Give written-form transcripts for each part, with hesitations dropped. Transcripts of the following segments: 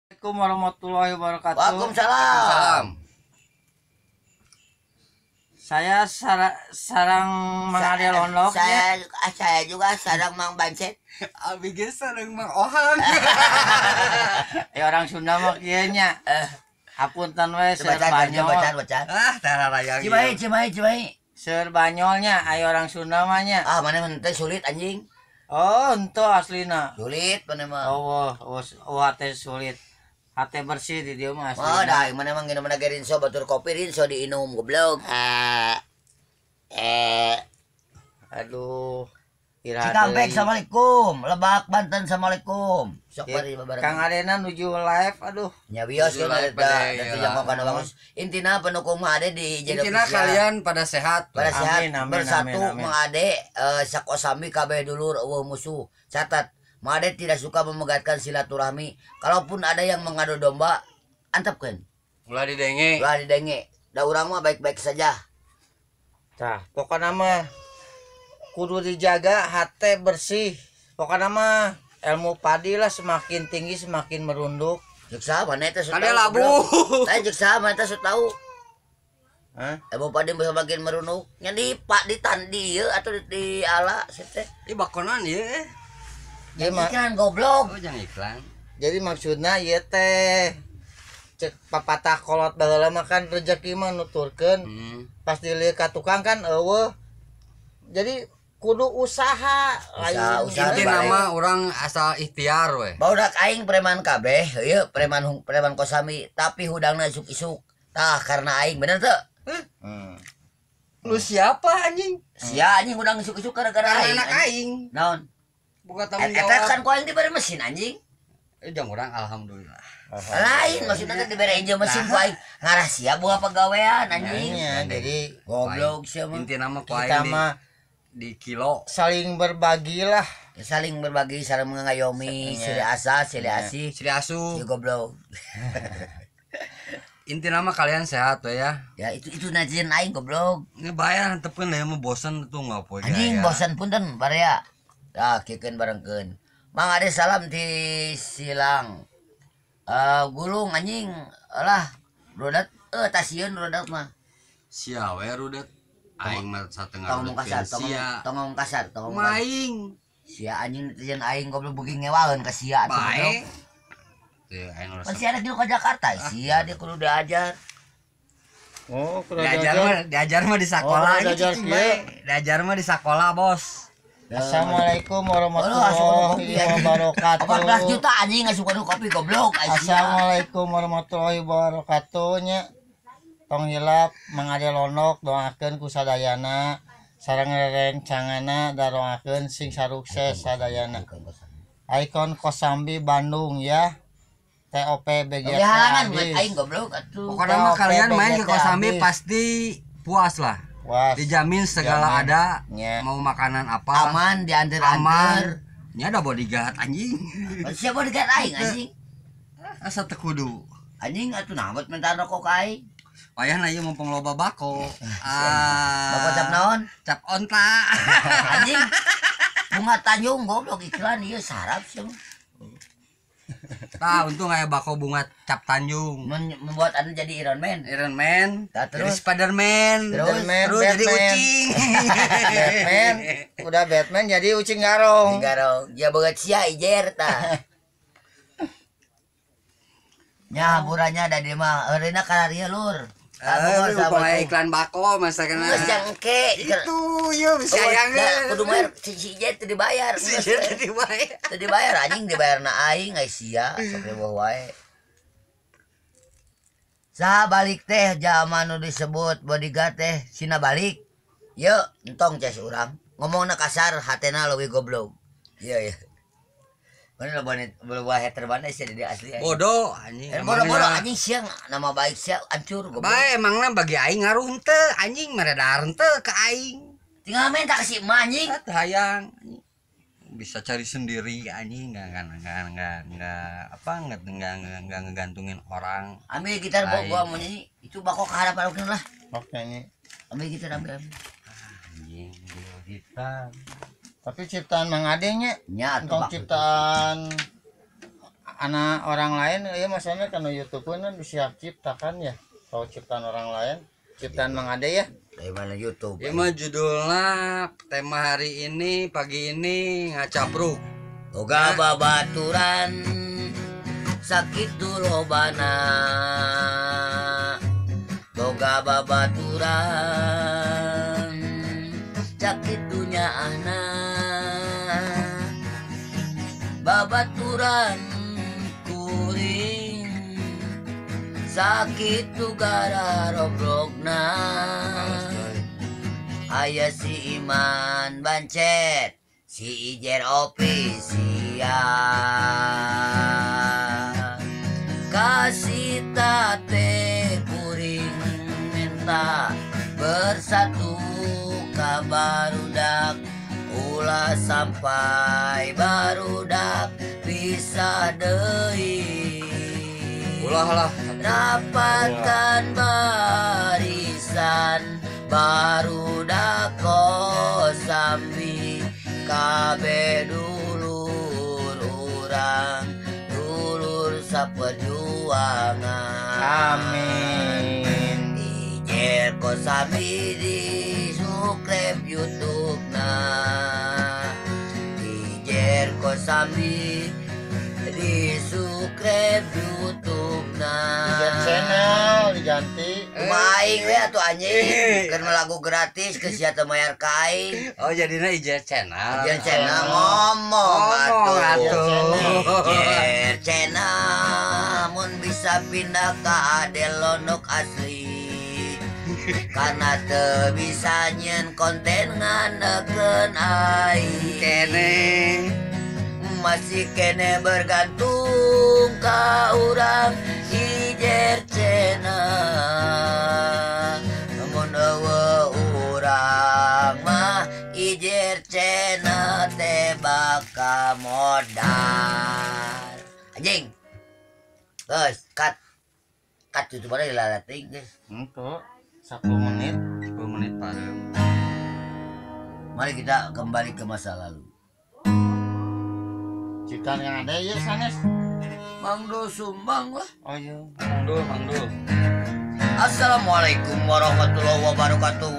Assalamualaikum warahmatullahi wabarakatuh. Waalaikumsalam. Salam. Saya sarang Mang Ade Londok Saya saya juga sarang Mang Bancet. Abi ge sareng Mang Ohang. Ya, orang Sunda mah kieu nya. Hapunten we seur Bacaan banyol. Bacaan bacaan. Ah, tara rayang. Cimahi, Cimahi, Cimahi. Seur banyolnya ayo orang Sunda mah nya. Ah, mana mah teh sulit, anjing. Oh, ento aslina. Sulit mana mah. Oh, hate sulit. Hate bersih di dieu mah Oh, aslina. dah mana mah nginum ge rinso, batur kopi rinso diinum, goblok. Ah. Eh, Aduh. Iraha Cikampek. deui. Assalamualaikum. Lebak, Banten, Assalamualaikum. Sok Ya, bari babareng. Kang Adena nuju live, aduh. Nya bios Nuju kan live ada pada, da ya. jangkau kana bagus. Intina pendukung mah ada di Jeda Intinya Official. kalian pada sehat. Pada sehat. Amin, amin, bersatu. amin, amin. Mang Ade sakosambi kabeh dulur, euweuh musuh. Catat, Mang Ade tidak suka memegatkan silaturahmi. Kalaupun ada yang mengadu domba, antepkeun. Ulah didenge. Ulah didenge. Da urang mah baik-baik saja. Tah, pokoknya mah kudu dijaga hate bersih. Pokoknya mah ilmu padi lah, semakin tinggi semakin merunduk. Cek saha mana eta sok Kade tahu, labu. goblok. Tah, cek saha mana eta sok tahu? Hah? Ilmu padi semakin merunduk. Nya di pak di tandi ieu atau di ala sih teh. Ih, bakonan ieu. Jadi, Iklan, goblok. Oh, jangan iklan. Jadi maksudnya ieu teh cek papatah kolot baheula mah kan rezeki mah nuturkeun pas dilihat ka tukang kan euweuh. Jadi kudu usaha lain. Usaha, usaha. Intina Balik. mah urang asal ikhtiar we. Barudak aing preman kabeh, ieu preman preman kosami, tapi hudangna isuk-isuk. Tah, karena aing bener teu? Hmm. Lu siapa, anjing? Sia anjing hudang isuk-isuk gara-gara Karena aing. anak Anjing. aing. Naon? Buka tanggung Eta jawab. kan ku aing dibere mesin, anjing. Eh, jang urang alhamdulillah. Lain maksudnya teh dibere injil mesin ku aing. Ngarah sia buah pagawean, anjing. Nya, jadi Goblok sia mah. Intina mah ku aing kita di, mah di kilo. Saling berbagi lah. Ya, saling berbagi, saling mengayomi, silih asah, silih asih, Sri Asu. si goblok. Intina mah kalian sehat we ya. Ya itu netizen aing, goblok. Ini bayar antepkeun lah mah, bosen tuh nggak poe. Anjing bosan, punten baraya. Tah, kikeun barengkeun. Mang Ade, salam di Silang. Eh, gulung anjing lah rudat eh tasieun rudat mah. Sia we rudet. Aing mah satengah Tong ngomong kasar, rudetkeun tong sia. Tong ngomong kasar, tong ngomong kasar. Maing. Sia anjing netizen aing, goblok, beuki ngewaeun ka sia atuh, goblok. Bae. Teu aing Kan rasa. sia ada ke Jakarta, sia dia kudu diajar. Oh, kudu Diajar mah di sekolah. Oh, diajar Anjing, kieu. bae. Diajar mah di sekolah, Bos. Assalamualaikum Oh, warahmatullahi wabarakatuh. 14 juta anjing ngasup kopi, goblok, ai sia. Assalamualaikum warahmatullahi wabarakatuh nya. Tong hilap Mang Ade Londok, doakeun ku sadayana sareng rerencanganna, daroakeun sing sarukses sadayana. Ikon Kosambi Bandung ya. TOP BGT Oke, halangan buat habis. aing, goblok atuh. Pokoknya mah TOP kalian main ke BGT Kosambi habis. Pasti puas lah. Was. Dijamin segala Jamin. ada. Nya. Mau makanan apa? Aman diantar-antar. Aman. Nya ada bodyguard, anjing. Siapa bodyguard aing, anjing? Asa teu kudu. Anjing atuh naha minta rokok ka aing? Wayahna ieu mumpung loba bako. Ah. Bako cap naon? Cap onta. Anjing. Bunga Tanjung, goblok, iklan ieu sarap sih. Tah, untung aya bako bunga cap Tanjung. Membuat anda jadi Iron Man. Iron Man, Tah, jadi terus? Spiderman, Terus? Batman, terus jadi Batman. ucing. Batman, udah Batman jadi ucing garong. Garong. Ya beungeut sia ijer tah. Nya hampurannya ada di mah. Eureuna kararia lur. Eh, mumpung aya iklan bako masa kena. Geus yang engke. Itu yeuh bisa Oh, yang da, kudu bayar si si Ijer teu dibayar. Si Ijer teu dibayar. Teu dibayar anjing, dibayarna aing ai sia sok riweuh wae. Saha balik teh zaman nu disebut bodyguard teh sina balik. Ye, entong ces urang. Ngomongna kasar, hatena leuwih goblok. Iya iya. Mana lo loba hater mana sih di asli anjing. Bodoh anjing. Eh, bodoh-bodoh anjing sia nama baik sia hancur, goblok. Bae emangna bagi aing ngaruh henteu anjing, meredar henteu ke aing. Tinggal minta ke si emak anjing. Ah, teu hayang anjing. Bisa cari sendiri anjing, nggak apa nggak ngegantungin orang. Ambil gitar bawa Lain. gua mau nyanyi. Itu bako ke harapan lah. Oke nyanyi. Ambil gitar, ambil, ambil. Anjing gitar. Tapi ciptaan Mang Ade nya. Nya atuh Entong bak. ciptaan Anak orang lain ieu maksudnya kana YouTube kan bisa ciptakan ya. Kalau ciptaan orang lain, ciptaan Mang Ade ya. Dari mana YouTube? Ieu mah judulnya tema hari ini pagi ini ngacapruk. Boga babaturan sakitu lobana. Boga babaturan sakitu nyaahna. Babaturan kuring sakitu gara robrogna. Aya si Iman Bancet, si Ijer Ofisial, kasih tate kuring minta bersatu ka barudak, ulah sampai barudak pisah deui. Ulah lah. Rapatkan barisan barudak kosambi kabeh dulur urang dulur saperjuangan. Amin. Ijer kosambi di subscribe YouTube na. Ijer kosambi di subscribe YouTube na. Ijer channel diganti. Kumaha aing we atuh anjing, keur lagu gratis ke sia teu mayar ka aing. Oh jadina Ijer channel. Ijer channel ngomong atuh. Ijer channel mun bisa pindah ka Ade Londok asli. Karena teu bisa nyeun konten nganeukeun aing. Kene masih kene bergantung ka urang Ijer channel. Mun eueuh urang mah Ijer channel teh bakal modal. Anjing. Guys, cut. Cut itu pada dilalating, guys. Untuk 10 menit, 10 menit paling. Mari kita kembali ke masa lalu. Ciptaan yang ada ya sanes. Mang Do sumbang lah. Oh iya. Mang Do, Mang Do. Assalamualaikum warahmatullahi wabarakatuh.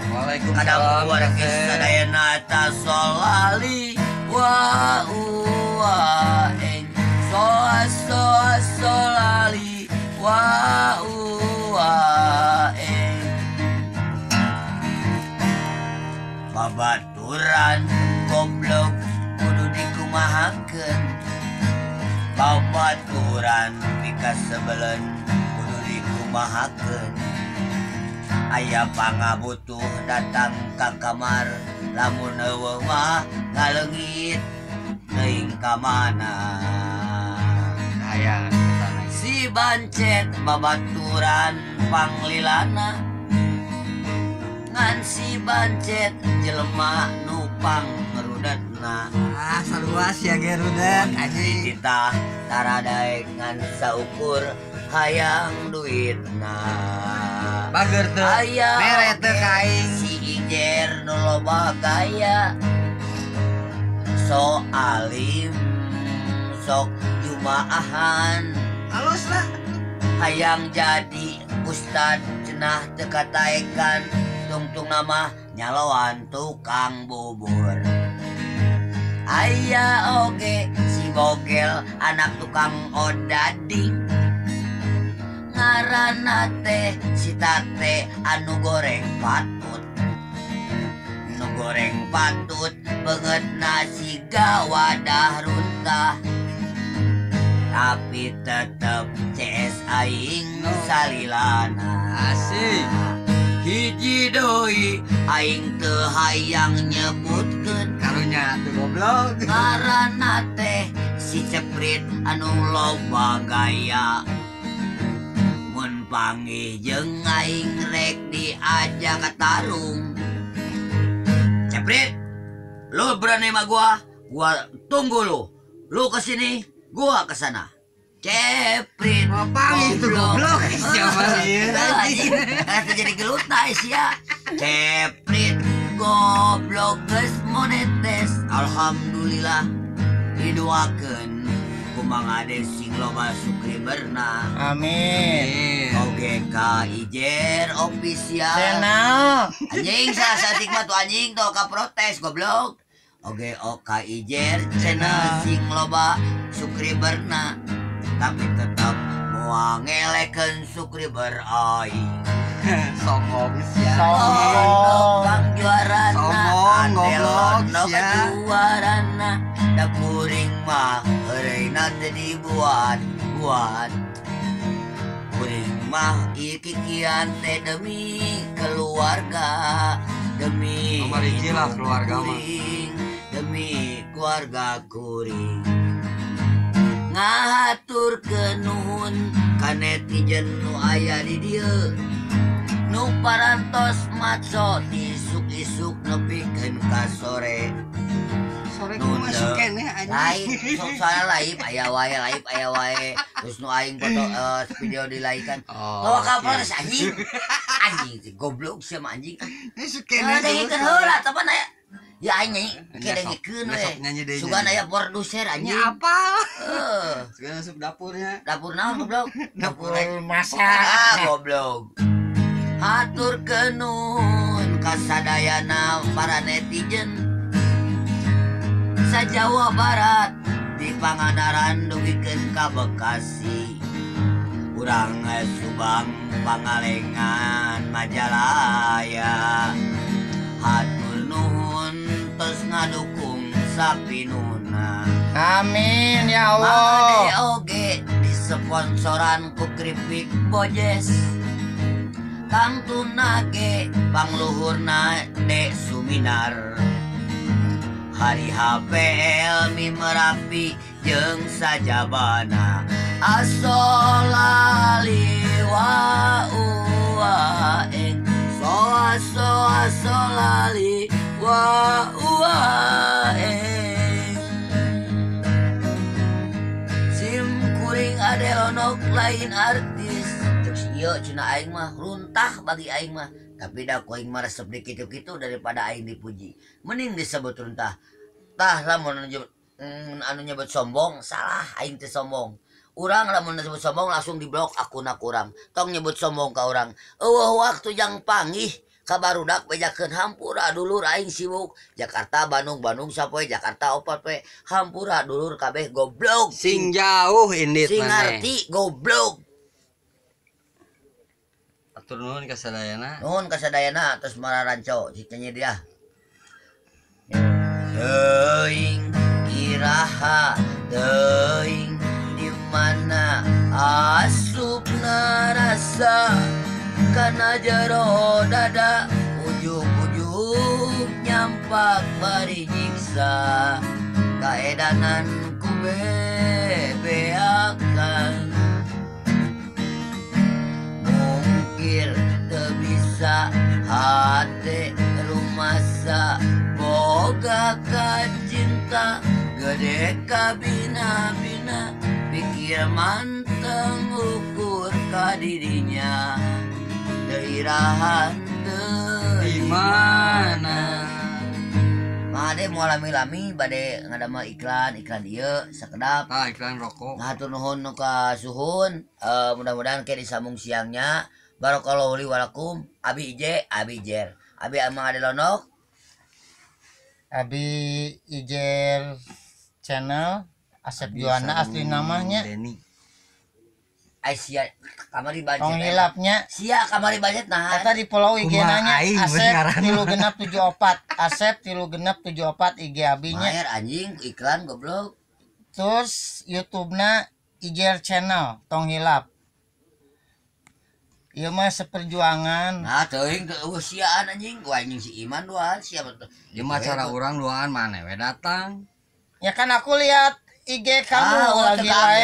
Waalaikumsalam. Kadang warga sadayana eta solali wa uwa eng soa soa solali wa uwa eng. Babaturan goblok kudu dikumahakeun. Babaturan pikasebeleun kudu dikumahakeun. Aya pangabutuh datang ka kamar, lamun eueuh mah ngaleungit teuing ka mana. Aya si Bancet babaturan panglilana, ngan si Bancet jelema nu pangrudatna. Ah saluas ya gerudet anjing. Titah taradaek ngan saukur hayang duitna. Bager teu mere teu ka aing. Si Ijer nu loba gaya, so alim sok jumaahan. Halus lah. Hayang jadi ustad cenah teu kataekan, tungtung nama nyaloan tukang bubur. Aya oge si Bogel anak tukang odading, ngaranna teh si Tate anu goreng patut. Nu goreng patut beungeut nasi gawadah runtah, tapi tetep CS aing salilana. Asik. Hiji deui aing teu hayang nyebutkeun, karunya tuh goblok. Ngaranna teh si Ceprit anu loba gaya, mun panggih jeung aing rek diajak tarung. Ceprit, lu berani sama gua, gua tunggu lu. Lu kesini, gua kesana. Ceprit, panggih itu goblok. Siapa sih? Jadi gelut ya. Ceprit goblok geus monetes. Alhamdulillah didoakeun ku ku Mang Ade sing loba subscriberna. Amin. Oge ka Ijer official. Channel. Anjing salah saeutik mah tuh anjing tuh ka protes goblok. Oge ka Ijer channel sing loba subscriberna. Tapi tetap moal ngelekeun subscriber aing. Sombong sia. Sombong. Kang juarana. Sombong, goblok sia. Juarana. Da kuring mah heureuna teu dibuat-buat. Kuring mah ikikian teh demi keluarga, demi Nomor hiji lah keluarga mah. kuring, demi keluarga kuring. Ngahaturkeun nuhun ka netizen nu aya di dieu. Nu parantos maco isuk-isuk nepikeun ka sore. Sore ku masuk keneh anjing. Lain, soalnya live aya wae, live aya wae. Terus nu aing foto video di-like-kan. Oh. Bawa ka protes anjing. Anjing si goblok sia mah anjing. Isuk keneh. Dengekeun heula teman aya. Ya aing nyanyi kedengekeun we. Sugan Sugan aya produser anjing. Nya apa? Heeh. Sugan masuk dapurnya. Dapur naon goblok? Dapur masak. Ah goblok. Hatur nuhun kasadayana para netizen sa Jawa Barat di Pangandaran dugikeun ka Bekasi. Urang Subang Pangalengan Majalaya. Hatur nuhun tos ngadukung sapinuna. Amin ya Allah. Mang Ade oge disponsoran ku keripik Bojes. Kang Tunage pangluhurna Dek Suminar. Hari HPL mi Merapi jeung sajabana. Asolali wa ua eng soa soa solali wa ua eng. Sim kuring Ade Lonok lain artis. Terus ieu cenah aing mah runtah bagi aing mah. Tapi dah ku aing mah resep di kitu-kitu daripada aing dipuji. Mending disebut runtah. Tah lamun anu nyebut sombong salah, aing teh sombong. Urang lamun nyebut sombong langsung diblok akun urang. Tong nyebut sombong ka urang. Eueuh waktu jang panggih ka barudak bejakeun hampura dulur aing sibuk. Jakarta Bandung Bandung sapoe Jakarta opat poe hampura dulur kabeh goblok. Sing jauh indit sing maneh. Ngarti goblok. Atur nuhun ka sadayana. Nuhun ka sadayana terus mararanco cik nyanyi dia. Teuing iraha teuing di mana asupna rasa kana jero dada ujug-ujug nyampak bari nyiksa kaedanan ku bebeakan mungkir teu bisa hate rumasa boga ka cinta gede kabina-bina pikir manteng ukur ka dirinya deirahan teu di mana. Made mau lami-lami bade ngadamel iklan iklan ieu sakedap. Ah iklan rokok. Hatur nuhun nu ka suhun, mudah-mudahan ke disambung siangnya. Barakallahu li walakum. Abi Ije, Abi Jer. Abi Amang Ade Lonok. Abi Ijer channel Asep Juana asli namanya. Denny. Aisyah kamari budget. Tong hilapnya. Sia kamari budget nah. Eta di follow IG nanya Asep 3674. Asep 3674 IG abinya. Maher anjing iklan goblok. Terus YouTube-na Ijer channel tong hilap. Ieu mah seperjuangan. Nah teuing teu eueuh siaan anjing, gua anjing si Iman duaan siapa tuh. Ieu mah cara urang duaan maneh we datang. Ya kan aku lihat IG kamu lagi live.